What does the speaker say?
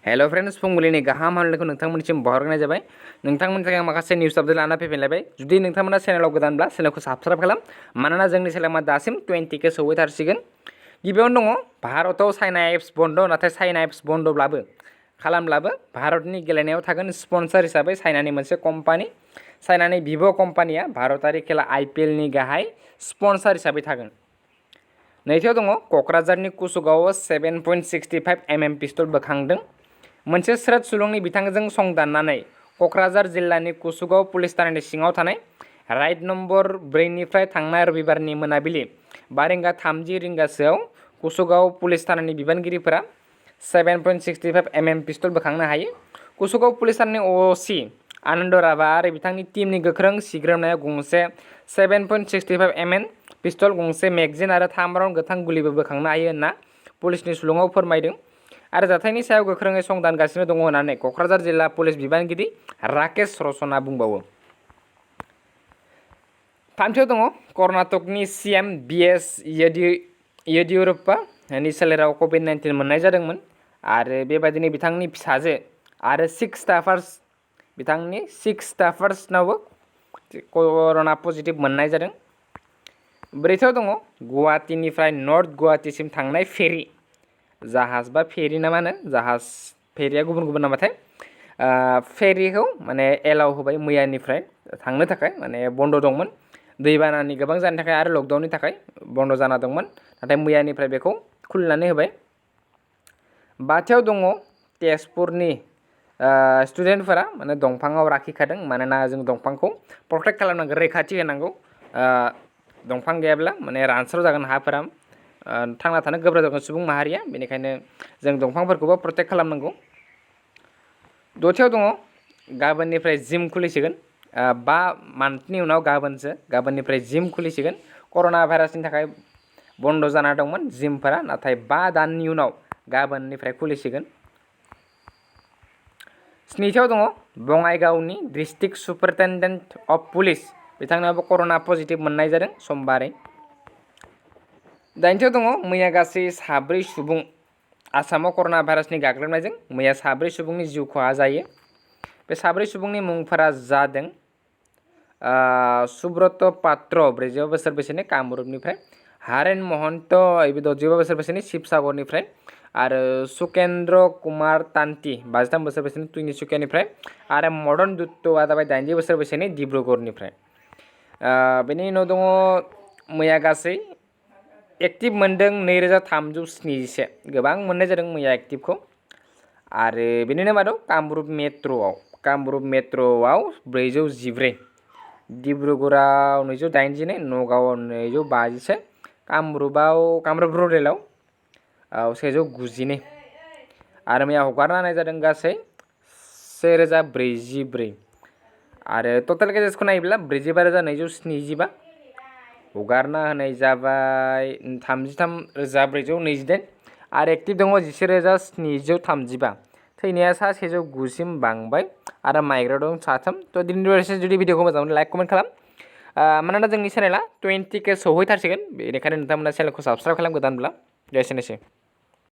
Hello friends फुंबिलिनि गाहाम हामलायनायखौ नोंथांमोननिसिम बहरनाय जाबाय। नोंथांमोननि थाखाय माखासे निउस आपडेट लाना फैफिनलायबाय। जुदि नोंथांमोना चेनेलाव गोदानब्ला चेनेलखौ साबस्क्राइब खालाम, मानोना जोंनि चेनेला दासिम 20K सौहैथारसिगोन। गिबियावनो दङ भारताव चाइना एप्स बन्द, नाथाय चाइना एप्स बन्दब्लाबो खालामब्लाबो भारतनि गेलेनायाव थागोन स्पन्सर हिसाबै चाइनानि मोनसे कम्पानि। चाइनानि भिभ' कम्पानिया भारतारि खेला IPLनि गाहाय स्पन्सर हिसाबै थागोन। नैथियाव दङ क'क्राझारनि कुसुगावआव 7.65 mm पिस्तल बोखांदों। मोनसे स्रोत सुलुंनि बिथांजों संदाननानै क'क्राझार जिल्लानि कुसुगाव पुलिस थानानि सिङाव थानाय राइड नम्बर 4 निफ्राय थांनाय रबिबारनि मोनाबिलि 5:30 रिंगासोआव कुसुगाव पुलिस थानानि बिबानगिरिफोरा 7.65 mm पिस्तल बोखांनो हायो। कुसुगाव पुलिस थानानि OC आनन्द राभा आरो बिथांनि टीमनि गोख्रों सिग्रोमनायाव गंसे 7.65 mm पिस्तल, गंसे मेगजिन आरो 3 राउन्ड गोथां गुलिबो बोखांनो हायो होनना पुलिसनि सुलुङाव फोरमायदों आरो जाथायनि सायाव गोख्रोङै संदानगासिनो दङ होननानै क'क्राझार जिल्ला पुलिस बिबानगिरि राकेश रसना बुंबावो। थामथियाव दङ कर्नाटकनि CM BS येदियुराप्पानि सोलेराव COVID-19 मोननाय जादोंमोन आरो बेबायदिनो बिथांनि फिसाजो आरो 6 स्टाफार्सनावबो कर'ना पजिटिभ मोननाय जादों। ब्रैथियाव दङ गुवाहाटीनिफ्राय नर्थ गुवाहाटीसिम थांनाय फेरि जाहाज बा फेरि ना मा होनो, जाहाज फेरिया गुबुन गुबुन नामाथाय, फेरिखौ माने एलाउ होबाय मैयानिफ्राय थांनो थाखाय, माने बन्द दंमोन दैबानानि गोबां जानायनि थाखाय आरो लकडाउननि थाखाय बन्द जाना दंमोन, नाथाय मैयानिफ्राय बेखौ खुलिनानै होबाय। बाथियाव दङ तेजपुरनि स्टुडेन्टफोरा माने दंफाङाव राखिखादों, मानोना जों दंफांखौ प्रटेक्ट खालामनांगौ, रैखाथि होनांगौ। दंफां गैयाब्ला माने रानस्राव जागोन हाफोरा, थांना थानो गोब्राब जागोन सुबुं माहारिया, बेनिखायनो जों दंफांफोरखौबो प्रटेक्ट खालामनांगौ। दथियाव दङ गाबोननिफ्राय जिम खुलिसिगोन, 5 मान्थनि उनाव गाबोननिफ्राय जिम खुलिसिगोन। कर'ना भाइरासनि थाखाय बन्द जाना दंमोन जिमफोरा, नाथाय 5 दाननि उनाव गाबोननिफ्राय खुलिसिगोन। स्निथियाव दङ बङाइगावनि डिस्ट्रिक्ट सुपारिनटेन्डेन्ट अफ पुलिस, बिथांनाबो कर'ना पजिटिभ मोननाय जादों समबारै। दाइनथियाव दङ मैया गासै 4 सुबुं आसामाव कर'ना भाइरासनि गाग्लोबनायजों मैया 4 सुबुंनि जिउ खहा जायो। बे 4 सुबुंनि मुंफोरा जादों सुब्रत पात्र 40 बोसोर बैसोनि कामरुपनिफ्राय, हारेन महन्त 65 बोसोर बैसोनि शिबसागरनिफ्राय आरो सुकेन्द्र कुमार तान्ति 53 बोसोर बैसोनि तिनिसुकियानिफ्राय आरो मदन दुत्तआ जाबाय 80 बोसोर बैसोनि डिब्रुगड़निफ्राय। बेनि उनाव दङ मैया गासै एक्टिभ मोनदों 2371, गोबां मोननाय जादों मैया एक्टिभखौ। आरो बेनिनो मादाव कामरुप मेट्र'आव 414, डिब्रुगड़आव 282, नगावआव 256, कामरुप रुरेलाव 192 आरो मैया हगारना होनाय जादों गासै 1044 आरो टटेल केसेसखौ नायोब्ला 45275, हगारना होनाय जाबाय 33,428 आरो एक्टिभ दङ 11,735, थैनाया 109सिम बांबाय आरो माइग्रेट दं 3। थ' दिनै जुदि भिडिअखौ मोजां मोनो लाइक कमेन्ट खालाम, मानोना जोंनि चेनेला 20K सौहैथारसिगोन, बेनिखायनो नोंथांमोना चेनेलखौ साबस्क्राइब खालाम गोदानब्ला। एसेनोसै।